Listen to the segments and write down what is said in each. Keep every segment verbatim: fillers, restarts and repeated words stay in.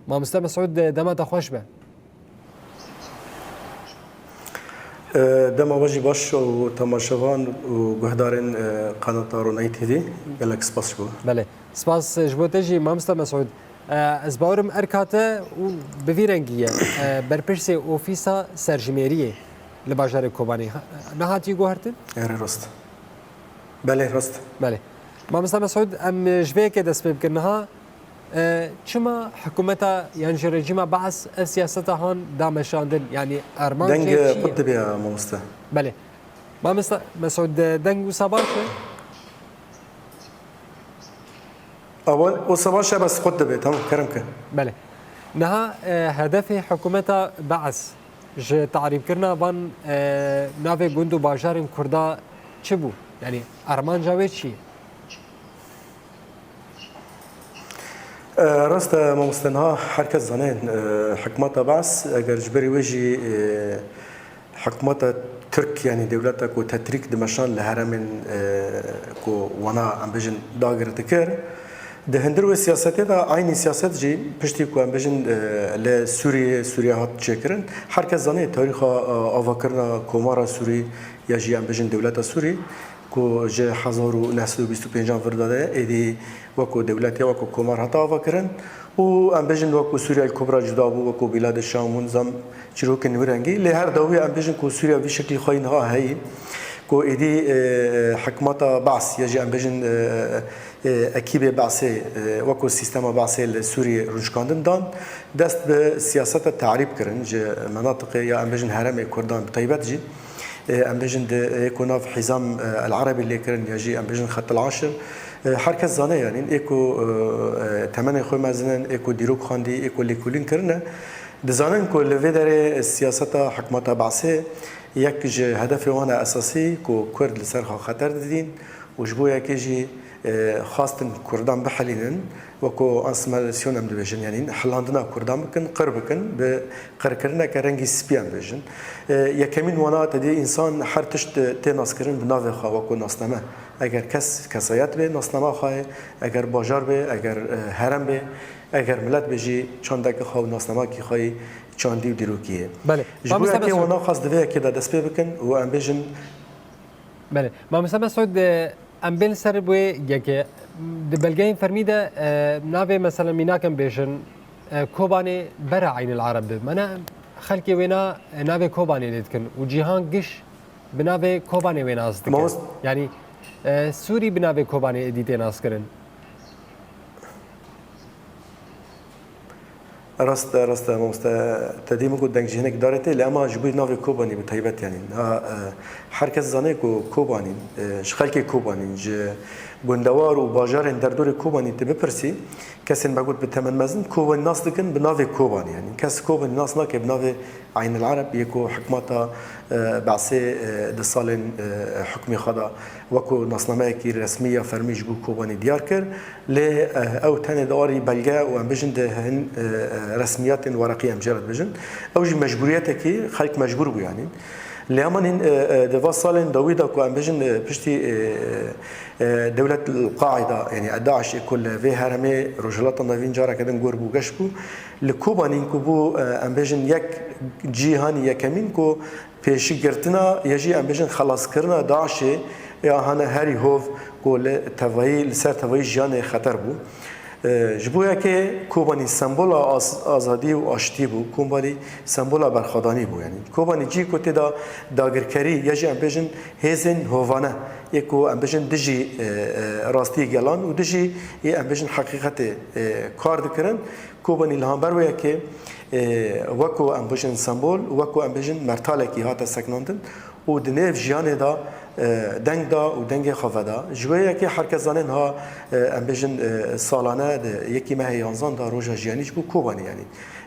Mamoste Mesûd, dema te xweş be. E, dema we jî baş û temaşevan û guhdarên, e, qenata Ronayî T V, gelek spas ji bo. Belê. Spas ji bo te jî, Mamoste Mesûd. E, ez bawerim erka te û bi vî rengî ye. E, berpirsê Ofîsa Serjimêriyê li bajarê Kobanê. Ha-, nehatiye guhertin? Erê rast. Belê, rast. Belê. Mamoste Mesûd, em ji vê yekê dest pê bikin. Niha, e, çima hikûmeta yan jî rejîma Baas ev siyaseta han da meşandin? Yanî armanc Deng, e, çi ye? Qut dibe ya mamoste. Belê. Mamoste Mesûd, e, deng wisa baş e? Awan, wisa baş e, bes qut dibe. Tamam, kerem ke. Belê. Niha, e, hedefê hikûmeta Baas ji tarîbkirina van, e, navê gund û bajarên Kurda çi bû? Yanî armanca wê çi ye? E, rast e, mamoste, niha her kes zane, e, hikûmeta Baas, eger ji berî wê jî, e, hikûmeta Tirk, yanî dewleta ku tetrîk dimeşan li heremên, e, ku wana, em bêjin, dagir dikir, di hundir wê siyasetê de, eynî siyaset jî piştî ku, em bêjin, e, li Sûriyê, Sûriye hat çêkirin, her kes zane tarîxa, e, avakirina Komara Sûrî ya jî, em bêjin, dewleta Sûrî, ku ji hezar û neh sed û bîst û pêncan vir de êdî wekû dewletê, wekû komar hate avakirin û, em bêjin, wekû Sûriya Kubra cuda bû, wekû Bîladê Şam û nizam çîrokên wî rengî. Lê her dawî, em bêjin, ku Sûriya vî şeklî xwe niha heyî, ku êdî, e, hikûmeta Baas ya jî, em bêjin, e, e, ekîbê Baasê, e, wekû sîstema Baasê li Sûriyê rûnişkandin dan, dest bi siyaseta te'rîb kirin ji menatiqê ya, em bêjin, heremê Kurdan bi taybet jî. E, em bêjin di, e, êko nav Hîzam, e, El Erebî lê kirin ya jî, em bêjin, Xet El Aşir. E, her kes zane, yanî êko, e, e, temenê xwe mezin in, êko dîrok xwendî, êko lêkolîn kirine. Dizanin ku li vê derê siyaseta hikûmeta Baasê yek ji hedefê wan e esasî ku Kurd li ser xwe xeter didîn û ji bo yekê jî, e, xwestin Kurdan bihelînin, wekû asimilasyon em dibêjin, yanî hilandina Kurdan bikin, qir bikin, bi qirkirineke rengî spî em bêjin. E, yekemîn wana, te dî însan her tişt tê naskirin bi navê xwe, wekû nasname. Eger kes kesayet bê, nasnama xwe ye, eger bajar bê, eger, e, herem bê, eger milet bê jî çandeke xwe û nasnamakî xwe yî çandî û dîrokî ye. Belê. Ji bo Mamoste yekê Mesûd. Wana xwest di vê yekê de dest pê bikin û em bêjin. Belê. Mamoste Mesûd, e, em bên li ser wê yekê. Di belgeyên fermî de, e, navê, mesela, mînak em bêjin, e, Kobanê bera Eynil Ereb be. Mena xelkê wêna, e, navê Kobanê lê dikin û cîhan giş bi navê Kobanê wê nas dike. Mamost- Yanî, e, Sûrî bi navê Kobanê êdî tê naskirin. Rast e, rast e, mamoste, te dî min got dengjîhinek dare tê, lê ema ji bo navê Kobanî bi taybet, yanî, ha, e, her kes zane ku Kobanî, e, ji xelkê Kobanî, ji gundewar û bajarên derdorê Kobanî tu bipirsî, kesên me got bi temen mezin Kobanî nas dikin bi navê Kobanî, yanî kes Kobanî nas nake bi navê Eynil Ereb, yê ku hikûmeta, e, Be'sê, e, di salên, e, hukmê xwe de wekû nasnameyekî resmî ya fermî ji bo Kobanî diyar kir. Lê, eh, ew tenê di warî belge û em bêjin di hin, eh, eh, resmiyatên wereqî em jê re dibêjin. Ew jî mecbûriyetekî, xelk mecbûr bû yanî. Lê hema nîn, eh, eh, di va salên dawî de ku em bêjin, eh, piştî, eh, eh, dewlet Qaîda, yanî DAIŞê ku li vê herêmê Rojhilata Navîn careke din gor bû, geş bû, li Kobanî ku bû, eh, em bêjin yek cîhanî yekemîn ku pêşîgirtina ya jî em bêjin xelaskirina DAIŞê ya hane herî hov ku li tevayî, li ser tevayî jiyanê xeter bû. E, ji bo yekê Kobanî sembola az-, azadî û aştî bû, Kobanî sembola berxwedanî bû. Yanî Kobanî cî ku tê de dagirkerî ya jî em bêjin hêzên hovane yê ku em bêjin dijî, e, e, rastiyê gelan û dijî ê em bêjin heqîqetê, e, kar dikirin. Kobanî li hember wê yekê, e, weko em bêjin sembol, weko em bêjin mertalekî hate sekinandin û di nêv jiyanê de, e, deng da û dengê xwe veda. Ji wê yekê her kes zane niha, e, em bêjin, e, salane di yekî mehê yanzan de roja jiyanî ji bo Kobanî, yanî,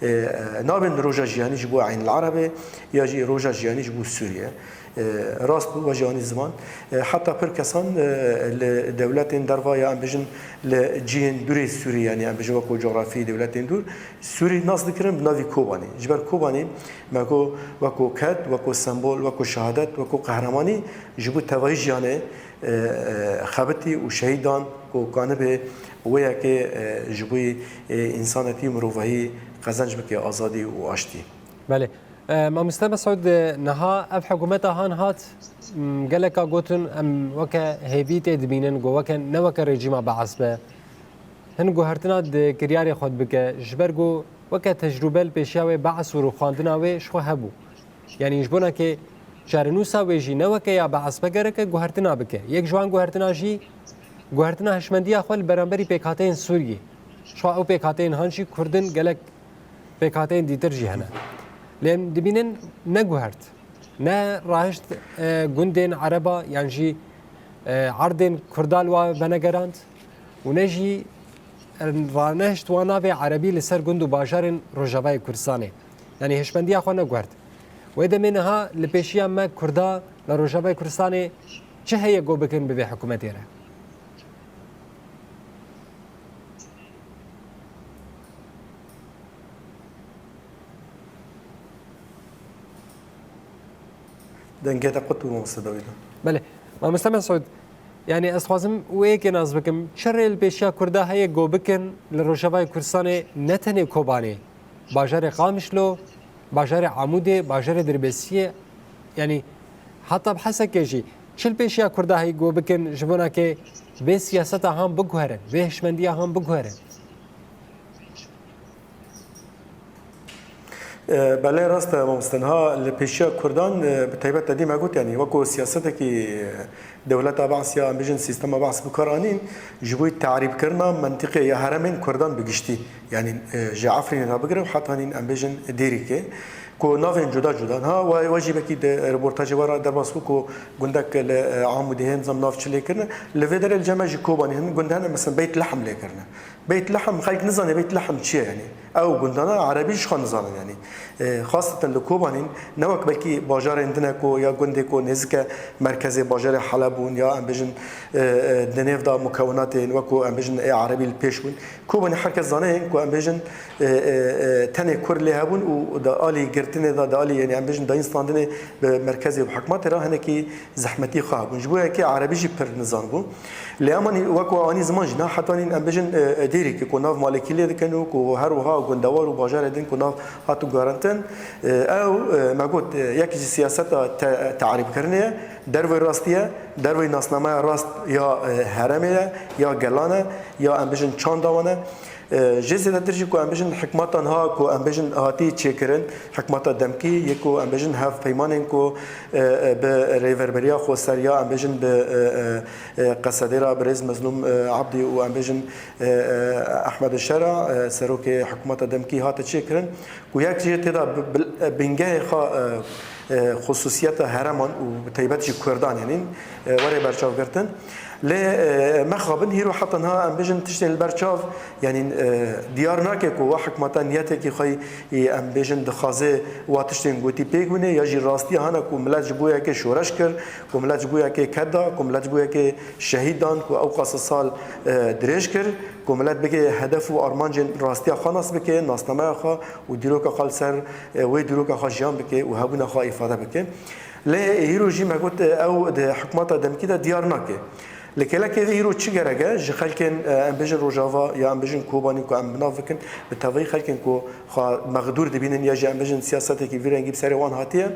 e, e, nabên roja jiyanî ji bo Eynil Erebê ya jî roja jiyanî ji bo Sûriye. E, rast bû, we jî anî ziman. E, heta pir kesan, e, li dewletên derva ya em bêjin li cihên dûrê Sûrî, yanî em bêjin weko cografî dewletên dûr, Sûrî nas dikirin bi navî Kobanî. Ji ber Kobanî me got weko ked, weko sembol, weko şehadet, weko qehremanî ji bo tevayî jiyanê, e, e, xebitî û şehîdan ku kanibê Wê yekê, e, ji bo, e, însanetî û mirovahî qezenc bike azadî û aştî. Belê. E, Mamoste Mesûd, e, niha ev hikûmeta han hat, m, geleka gotin em weke hêvî tê dibînin, ku weke, ne weke rejîma Beas be. Hin guhertina di kiryarê xwe bike, ji ber ku weke tecrûbe li pêşiya wê Beas û rûxandina wê ji xwe hebû. Yanî ji bona ke çarenûsa wê jî ne weke ya Beas be, gereke guhertina bike. Yek ji wan guhertina jî guhertina hişmendiya xwe li beramberî pêkhateyên Sûriyê. Ji xwe ew pêkhateyên han jî Kurd in, gelek pêkhateyên dîtir jî hene. Lê em dibînin neguhert. Ne rahişt, e, gundên Ereba yan jî, e, erdên Kurda li wa venegerand û ne jî, e, ranehişt wan navê Erebî li ser gund û bajarên Rojavayê Kurdistanê. Yanî hişmendiya xwe neguhert. Wê demê niha li pêşiya me Kurda li Rojavayê Kurdistanê çi heye ku bikin bi vê hikûmetê re? Dengê te qut bû, mamoste Dawîda. Belê. Mamoste Mesûd, yanî ez dixwazim wê yekê nas bikim. Çi rê li pêşiya Kurda heye ku bikin li Rojavayê Kurdistanê, ne tenê Kobanê, bajarê Qamişlo, bajarê Amûdê, bajarê Dirbêsiyê, yanî heta bi Hesekê jî çi li pêşiya Kurda heye ku bikin ji bona ke vê siyaseta han biguherin, vê hişmendiya han biguherin? E, belê rast e, mamoste. Niha li pêşiya Kurdan, e, bi taybet te dî me got, yanî weko siyasetekî, e, dewleta Beas ya, em bêjin, sîstema Beas bi kar anîn, ji bo tarîbkirina mentiqê ya heremên Kurdan bi giştî. Yanî, e, ji Efrînê re bigire û heta hîn, em bêjin, Dêrikê. Ku navên cuda cuda. Niha we, we jî wekî di reportajê we re derbas bû ku gundek li, e, Amûdê hê, nizam nav çi lê kirine. Li vê derê li cem me jî Kobanê hin gund hene, mesela Beyt Lehm lê kirine. Beyt Lehm, xelk nizane Beyt Lehm çi ye, yanî. Ew gundana Erebî jixwe nizanin, yanî. E, xaseten li Kobanê ne wek belkî bajarên din e ku ya gundê ku nêzik e merkezê bajarê Heleb bûn ya, em bêjin, e, e, di nêv de mukewinatên wek ku, em bêjin, ê Erebî li pêş bûn. Kobanê her kes zane ku, em bêjin, e, e, e, tenê Kurd lê hebûn û di alî girtinê de, di alî, yanî, em bêjin, dayîn standinê bi merkezê û bi hikûmetê re hinekî zehmetî xwe hebûn. Ji bo yekê Erebî jî pir nizan bû. Lê emanî wek we anî ziman jî, na hetanîn, em bêjin, e, e, Dêrikê ku nav malekî lê dikin û ku her wiha gundewar û bajarê din ku nav hatin guherantin, e, ew, e, me got, e, yek ji siyaseta te-, te'rîbkirinê ye, dervey rastî ye, dervey nasnameya rast ya, e, heremê ye, ya gelan e, ya, em bêjin, çanda wan e. E, jê zêdetir jî ku, em bêjin, hikûmeta niha ku, em bêjin, hatî çêkirin, hikûmeta demkî yê ku, em bêjin, hevpeymanên ku, e, e, bi Rêverberiya Xweser ya, em bêjin, bi, e, e, e, Qesedê re birêz Mezlûm, e, Ebdî û, em bêjin, e, e, Ehmed Şera, e, serokê hikûmeta demkî hate çêkirin, ku yek jê tê de bi, bi, bingehê xwe, e, e, xusûsiyeta hereman û bi taybet jî Kurdan, yanî, e, were berçavgirtin. Lê, e, mexabin hîro heta niha, em bêjin, tiştên li ber çav, yanî, e, diyar nake ku wa hikûmeta niyetekî xwe yî, em bêjin, dixwaze wa tiştên gotî pêk bîne ya jî rastiya hene ku milet ji bo yekê şoreş kir, ku milet ji bo yekê ket da, ku milet ji bo yekê şehîd dan, ku ew qasa sal, e, dirêj kir, ku milet bike hedef û armancên rastiya xwe nas bike, nasnameya xwe û dîroka xwe li ser, e, wê dîroka xwe jiyan bike û hebûna xwe îfade bike. Lê hîro jî me got, e, ew di hikûmeta demkî de diyar nake. Li kêlekê vê hîro çi gerek e? Ji xelkên, e, em bêjin Rojava ya em bêjin Kobanî ku em bi nav bikin, bi tevayî xelkên ku xwe mexdûr dibînin ya jî em bêjin siyasetekî vî rengî bi serê wan hatiye,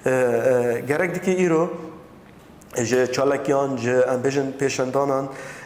e, e, gerek dike îro ji çalakiyan, ji, em bêjin, pêşendanan,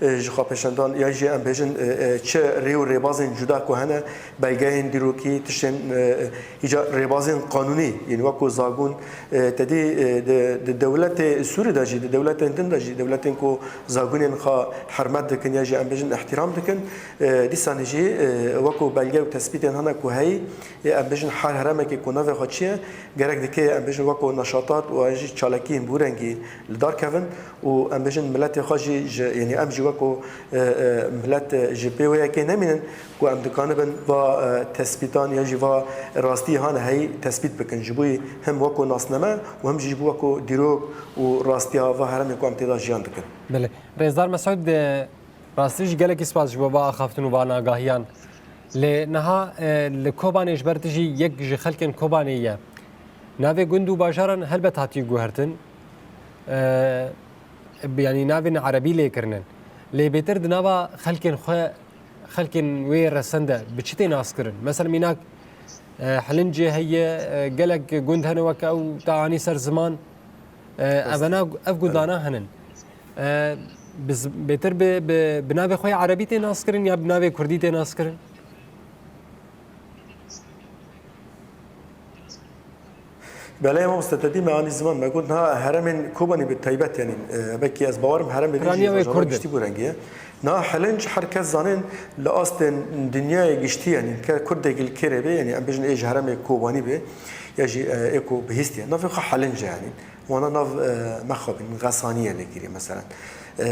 e, ji xwepêşendan, ya jî, em bêjin, e, e, çi rê û rêbazên cuda ku hene, belgeyên dîrokî, tiştên, e, e, îca rêbazên qanûnî, yên wek ku zagon, e, te dî, e, di, di dewletê Sûrî de jî, di dewletên din de jî, dewletên ku zagonên xwe hermet dikin ya jî, em bêjin, îhtîram dikin, e, dîsanê jî, e, wek ku belge û tespîtên hene ku heyî, ê, em bêjin, her heremekê ku navê xwe çi ye, gerek dike, em bêjin, weko neşatat û an jî çalakiyên bi wî rengî li dar kevin û, em bêjin, miletê xwe jî ji, yanî em jî weko, e, e, milet, e, ji pê wê yekê nemînin ku em dikanibin va, e, tespîtan ya jî va rastiyê hane heyî tespît bikin. Ji bo him weko nasname û him jî ji bo weko dîrok û rastiya va heremê ku em tê de jiyan dikin. Belê. Rêzdar Mesûd, e, Rastî jî gelekî spas ji bo va axaftin û van agahiyan. Lê niha, e, li Kobanê ji ber tu jî yek ji xelkên Kobanê ye. Navê gund û bajaran helbet hatiye guhertin. E, yanî navên erebî lê kirinin. Lê bêtir di nava xelkên xwe, xelkên wê resen de bi çi tê naskirin? Mesela mînak, e, Hilincê heye, e, gelek gund hene weke ew te anî ser ziman. E, Rast. Evena, ev gundana hene. E, bi z-, bêtir bi, bi, bi navê xwe yê erebî tê naskirin ya bi navê kurdî tê naskirin? Belê mamoste, te dî me anî ziman, me got niha heremên Kobanî bi taybet, yanî, e, belkî ez bawerim heremê vê jî Piraniya wê rojavan Kurd in. Giştî bû rengî ye. Niha Hilinc her kes zanên li astên dinyayê giştî, yanî ke Kurdekî li kêrê bê, yanî em bêjin ê ji heremê Kobanî bê, ya jî, e, ê ku bihîstiye. Navê xwe Hilinc e, yanî. Wana nav, e, mexabin, Xesanî ye lê kirî, meselen. E,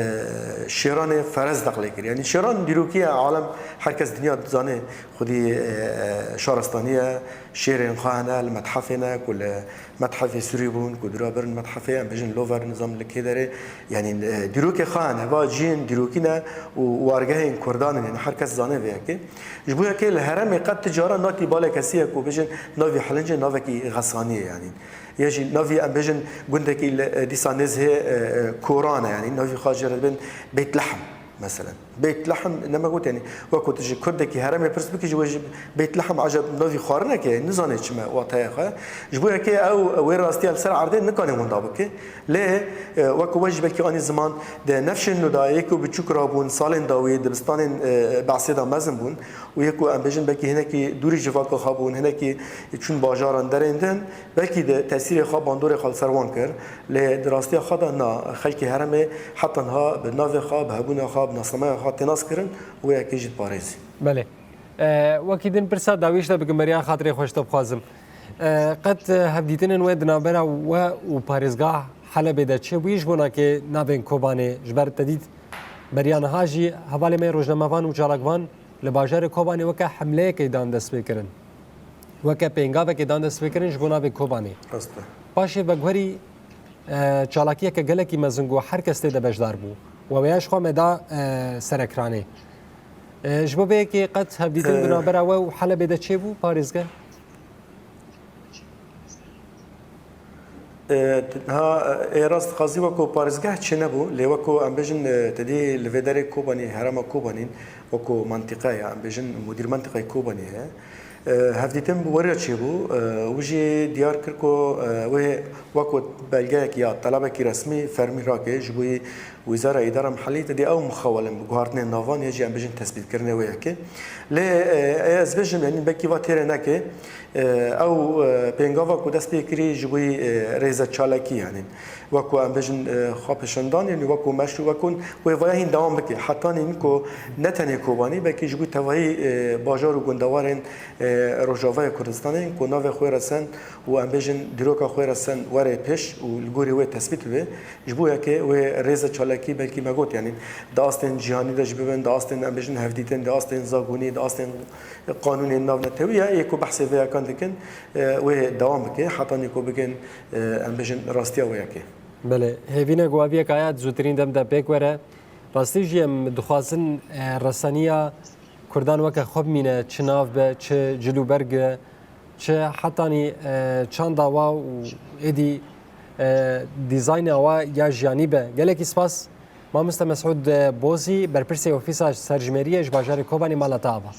Şêranê Ferezdeq lê kirî. Yanî Şêran dîrokî ye, alem her kes dinya dizane, xwedî, e, e, şaristanî ye, şêrên xwe hene, li methefê ne, ku li methefê Sûrî bûn, ku dûra birin methefê, em bêjin Lover, nizam li kê derê. Yanî, e, dîrokê xwe hene, va cihên dîrokî ne û wargehên Kurdan in, yanî her kes zane vê yekê. Ji bo yekê li heremê qet ti cara natî balê kesî ye ku bêjin navî Hilincê navekî Xesanî ye, yanî. Ya jî navî em bêjin gundekî li, e, dîsa nêzhê, e, e, Koran e, yanî navî xwe jê re dibên Beyt Lehm, meselen. Beyt Lehm ne me got, yanî wek ku tu ji Kurdekî heremê pirs bikî, ji wê jî Beyt Lehm eceb navî xwarinek e, nizane çi me wateye xwe. Ji bo yekê ew wê rastiya li ser erdê nikane wenda bike. Lê, e, wek ku we jî belkî anî ziman, di nefşên nû de yê ku biçûk rabûn, salên dawî dibistanên, e, behsê de mezin bûn û yê ku em bêjin belkî hinekî dûrî civaka xwe bûn, hinekî çûn bajaran derên din, belkî di tesîrê xwe, bandorê xwe li ser wan kir. Lê di rastiya xwe de na, xelkê heremê heta niha bi navê xwe, bi hebûna xwe, bi nasnameya xwe tê naskirin û wê yekê jî diparêzî. Belê. E, wekî din pirsa dawî ji te bikim, beriya xatirê xwe ji te bixwazim. E, qet, e, hevdîtinên we di navbera we û parêzgeha Helebê de çêbûyî ji bo nakê navên Kobanê, ji ber te dît beriya niha jî hevalê me rojnamevan û çalakvan li bajarê Kobanê weke hemleyekê dan destpêkirin. Weke pêngavekê dan destpêkirin ji bo navê Kobanê. Rast e. Paşê veguherî, e, çalakiyeke gelekî mezin ku her kes tê de beşdar bû. We wêya ji xwe me da, e, serekranê. E, ji bo vê yekê qet hevdîtin E, di navbera we û Helebê de çêbû, parêzgeh? E, t-, ha, e, rast qazî weko parêzgeh çênebû, lê weko em bêjin, e, te dî li vê derê Kobanî, herêma Kobanî, weko mentiqe ya, em bêjin mudîr mentiqeyê Kobanî heye. E, hevdîtin bi wê re çêbû, e, wî jî diyar kir ku, e, wê weko belgeyek ya telebekî resmî fermî rake, ji bo yî Wîzara Îdara Mihellî te dî ew mixawelin bi guhartinên navan ya jî em bêjin tespîtkirinê wê yekê. Lê, e, ez bêjim, yanî belkî va têrê neke, e, ew, e, pêngava ku dest pê kirî ji bo yî, e, rêze çalakî, yanî wek ku em bêjin, e, xwepêşandan, yanî wek ku meşrû, wek ku wê vaya hîn dewam bike. Hetanî ku ne tenê Kobanî, belkî ji bo tevahî, e, bajar û gundewarên, e, Rojavayê Kurdistanê ku navê xwe resen û em bêjin dîroka xwe resen were pêş û li gorî wê tespît bibe. Ji bo yekê wê rêze çalakî belkî me got, yanî di astên cîhanî de jî bibin, di astên, em bêjin, hevdîtin, di astên zagonî, di astên qanûnên navnetewî ya yê ku behsê vê yakan dikin, e, wê dewam bike, hetanî ku bikin, e, em bêjin, rastiya wê yekê. Belê, hêvî ne ku ev yekaya di zûtirîn dem de pêk were. Rastî jî em dixwazin, e, reseniya Kurdan weke xwe bimîne, çi nav be, çi cil û berg be, çi hetanî, e, çanda wa û êdî, e, dîzayna wa ya jiyanî be. Gelekî spas, mamoste Mesûd Bozî, berpirsê Ofîsa Serjimêriyê ji bajarê Kobanê, mala te ava.